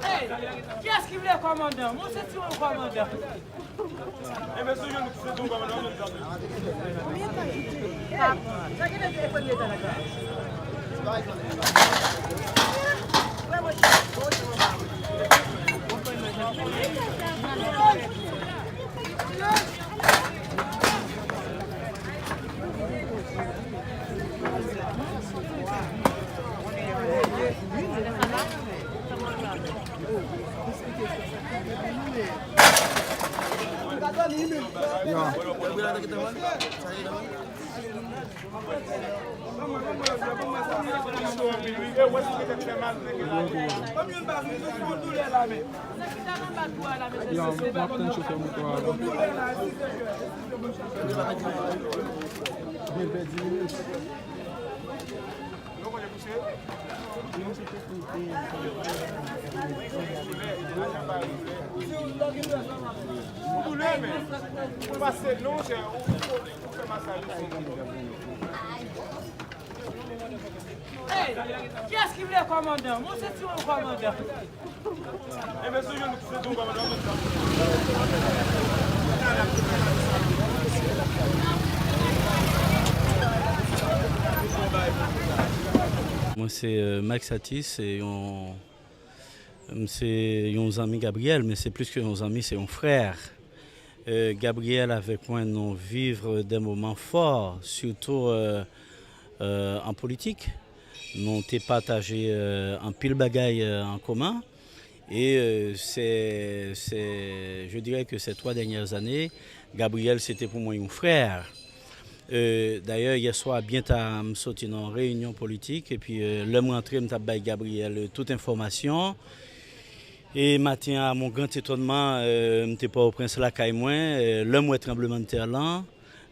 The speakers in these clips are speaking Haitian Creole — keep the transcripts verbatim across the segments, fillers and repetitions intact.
Hey, kiyès ki vle kòmandan? Mwen se ti yon kòmandan. Hey, kiyès ki vle kòmandan? Mwen se ti yon kòmandan. Mwen se, euh, Max Atis, se yon, m se yon zanmi Gabriel, men se plis ke yon zanmi, se yon frè. Euh, Gabriel avèk mwen, nou viv de moman fò, sitou, euh, euh, an politik. Nou te pataje, euh, anpil bagay, euh, an komen. E, euh, se, se, je dirais que ces trois dernières années, Gabriel, se te pou mwen yon frè. Euh, dayè, yè swa, byen ta, m soti nan yon reyinyon politik, epi, euh, lè m rantre, m t ap bay Gabriel, euh, tout enfòmasyon. E maten an, à mon grand étonnement, euh, m te Pòtoprens lakay mwen, euh, lè m wè tranblemanntè lan,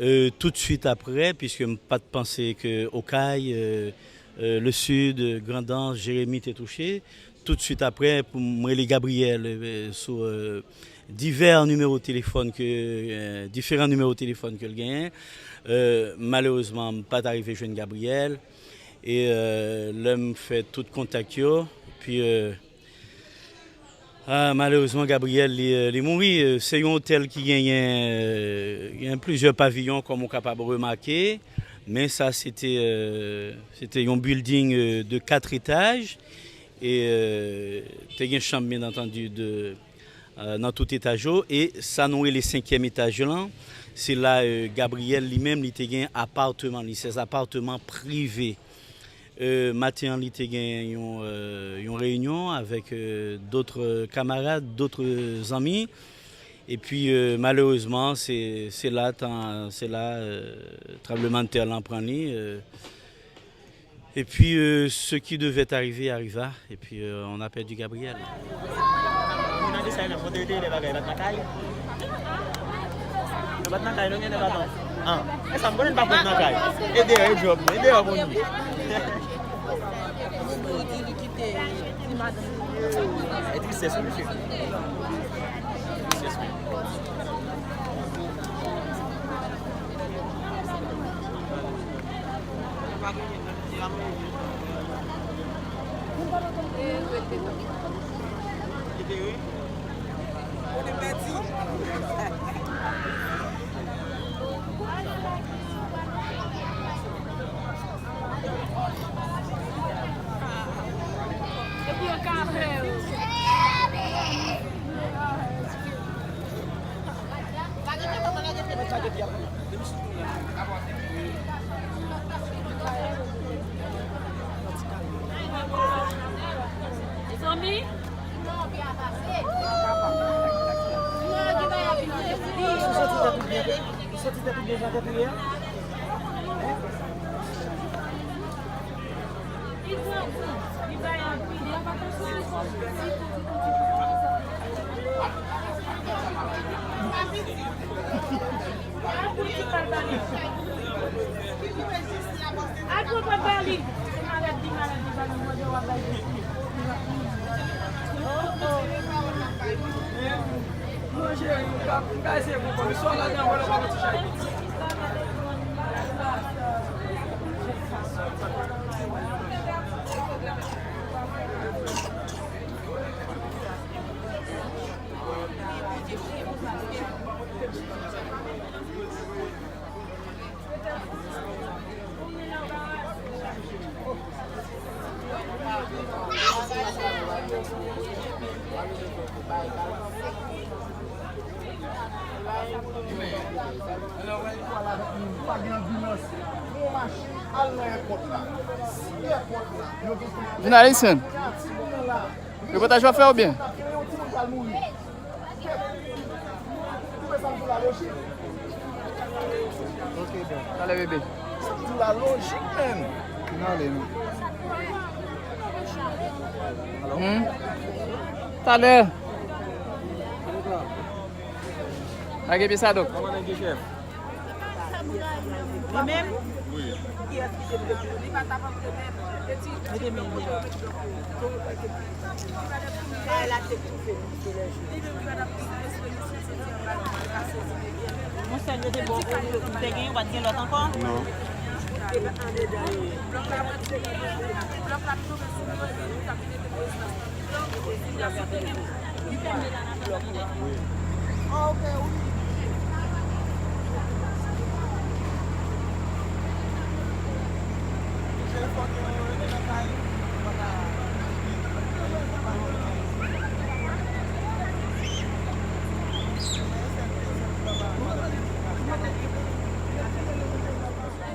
euh, toutswit aprè, piske m pa t panse ke Okay, euh, euh, le Sud, euh, Grandans, Jeremi te touche, toutswit aprè, pou m rele Gabriel, euh, sou, euh, divè nimewo telefòn ke, euh, diferan nimewo telefòn ke l genyen. Euh, malerezman, m pa t arive jwenn Gabriel. E, euh, lè m fè tout kontak yo, epi, euh, ah, malerezman, Gabriel, li, euh, li mouri. Euh, se yon otèl ki genyen, euh, genyen plizyè paviyon, kòm ou kapab remake. Men sa, se te, euh, se te yon building, euh, de kat etaj. E, euh, te gen chanm, byen antandi, de, euh, nan tout etaj yo. E sa nou rele senkyèm etaj lan, se la, euh, Gabriel li menm, li te gen apatman li, ses apatman prive. Euh, maten an, li te gen yon, euh, yon reyinyon avèk, euh, d'autres camarades, d'autres amis. Epi, euh, malerezman, se, se la, tan, se la, euh, tranblemanntè lan pran li, euh, epi, euh, ce qui devait arriver arriva. Epi, euh, on a perdu Gabriel. Moun nan Desalin ap monte rete lè bagay bat nan kay. Lè bat nan kay, nou gen lè bat an. Ah, e sa, m konnen l pa konn nan kay. E deyò, e djòb, e deyò pou nou. E tristès, wi, mesye. Tristès, wi. Mezanmi. Ou soti tèt ou byen, ou soti tèt ou byen jan tèt ou ye a? Jounalis menm. Repòtaj w ap fè oubyen? Ok, bon. Talè, bebe. Sa m di w la lojik, menm. N ale, non. Hmm? Talè. Lage pye sa, Dòk. Kòman nèg yo, chèf? Li menm? Wi. Mete men. Monchè, yo te bon, te gen, pa t gen lòt ankò? Non.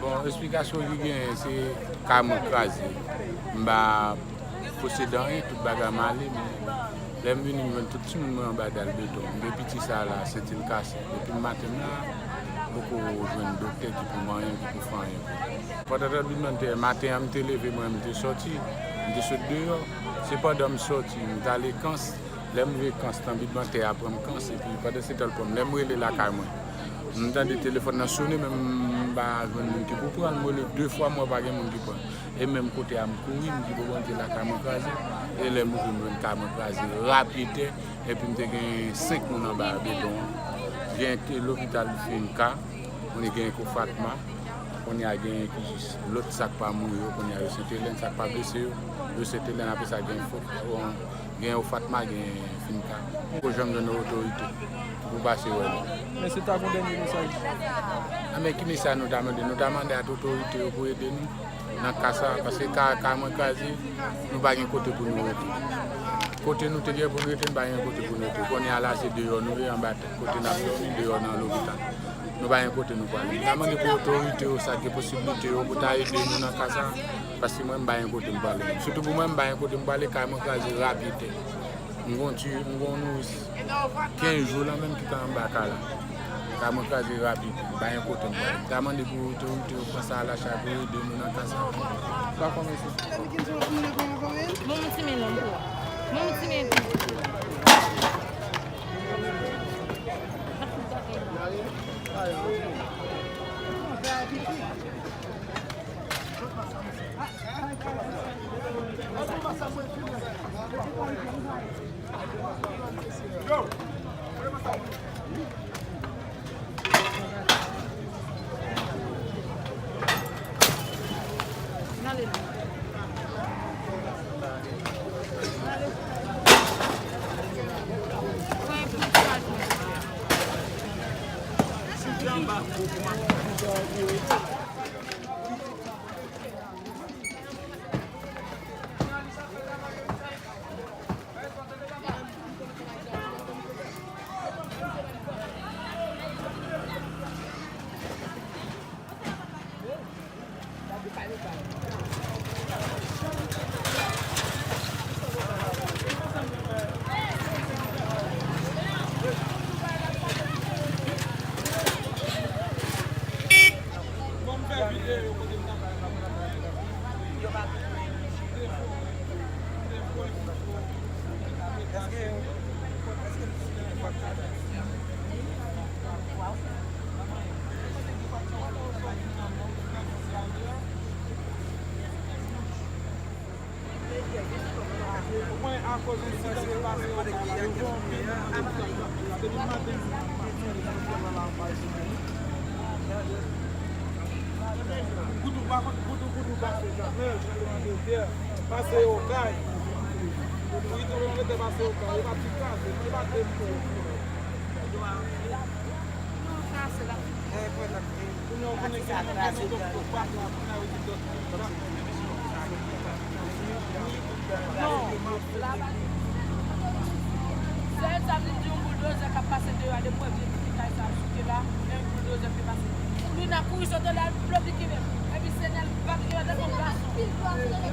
Bon, eksplikasyon ki genyen, se kay mwen kraze. M pa posede anyen, tout bagay m ale, men lè m vini, m jwenn tout timoun mwen anba dal beton. M gen piti sa la, senti l kase. Depi maten m la, poko jwenn doktè ki pou manyen, ki pou fè anyen pou li. Pandan trannblemanntè, maten an, m te leve, mwen, m te sòti, m te sot deyò. Se pandan m sòti, m t ale Kans. Lè m rive Kans, trannblemanntè a pran m Kans, epi pandan se tan l pran m, lè m rele lakay mwen, m tande telefòn nan sonnen, men m pa jwenn moun ki pou pran l. M rele de fwa, m wè pa gen moun ki pran l. E menm kote a, m kouri, m di, "Bon, Bondye, lakay mwen kraze." E lè m rive, m jwenn kay mwen kraze, rapyetè, epi m te gen senk moun anba beton an. Gen te lopital Finka, kounye a gen Eko Fatma, kounye a gen ki jis lòt sa k pa mouri yo, kounye a yo Sent Elèn, sa k pa blese yo, yo Sent Elèn, apre sa gen Fo-, gen Eko Fatma, gen Finka. Poko janm jwenn otorite pou pase wè nou. Men se ta gon dènye mesaj. A, men ki mesaj nou ta mande? Nou ta mande ak otorite yo pou ede nou nan ka sa, paske ka, kay mwen kraze, nou pa gen kote pou nou rete. Kote nou te gen pou nou rete, nou pa gen kote pou nou rete. Kounye a la, se deyò nou ye, anba tèt. Kote n ap dòmi, deyò nan lopital. Nou pa gen kote nou prale. Nou ta mande pou otorite yo, sa gen posiblite yo, pou ta ede nou nan ka sa, paske mwen, m pa gen kote m prale. Sitou pou mwen, m pa gen kote m prale, kay mwen kraze rapyetè. M gon ti, m gon nouris kenz jou la menm ki t anba kay la. Kay mwen kraze rapyetè. M pa gen kote m prale. M ta mande pou otorite yo pran sa a lachaj pou yo ede nou nan ka sa. Dakò, mèsi. Bon, yon ti men non pou ou. Bon, yon ti men pi. Koz ensidan ki pase Oka la, yo fè yon pil moun ki fè sa. Depi maten, Goudou, pa konn Goudou, Goudou pase Janmèl, Janmèl Angletè, pase Oka. Goudou, Goudou Angletè pase Oka. Yo pa ti kraze, yo pa te mou. Kounye a, ou konnen gen moun ki nan dòt, dòt, pa la, kounye a, yo di dòt. Non. Sèl sa m di, yon bouldozè k ap pase deyò a, depi w wè vye pitit kay sa ap souke la, yon bouldozè ki pase. Lina kouri sot anlè, l bloke ki menm. Epi Senèl pa ki menm, lè yon gason.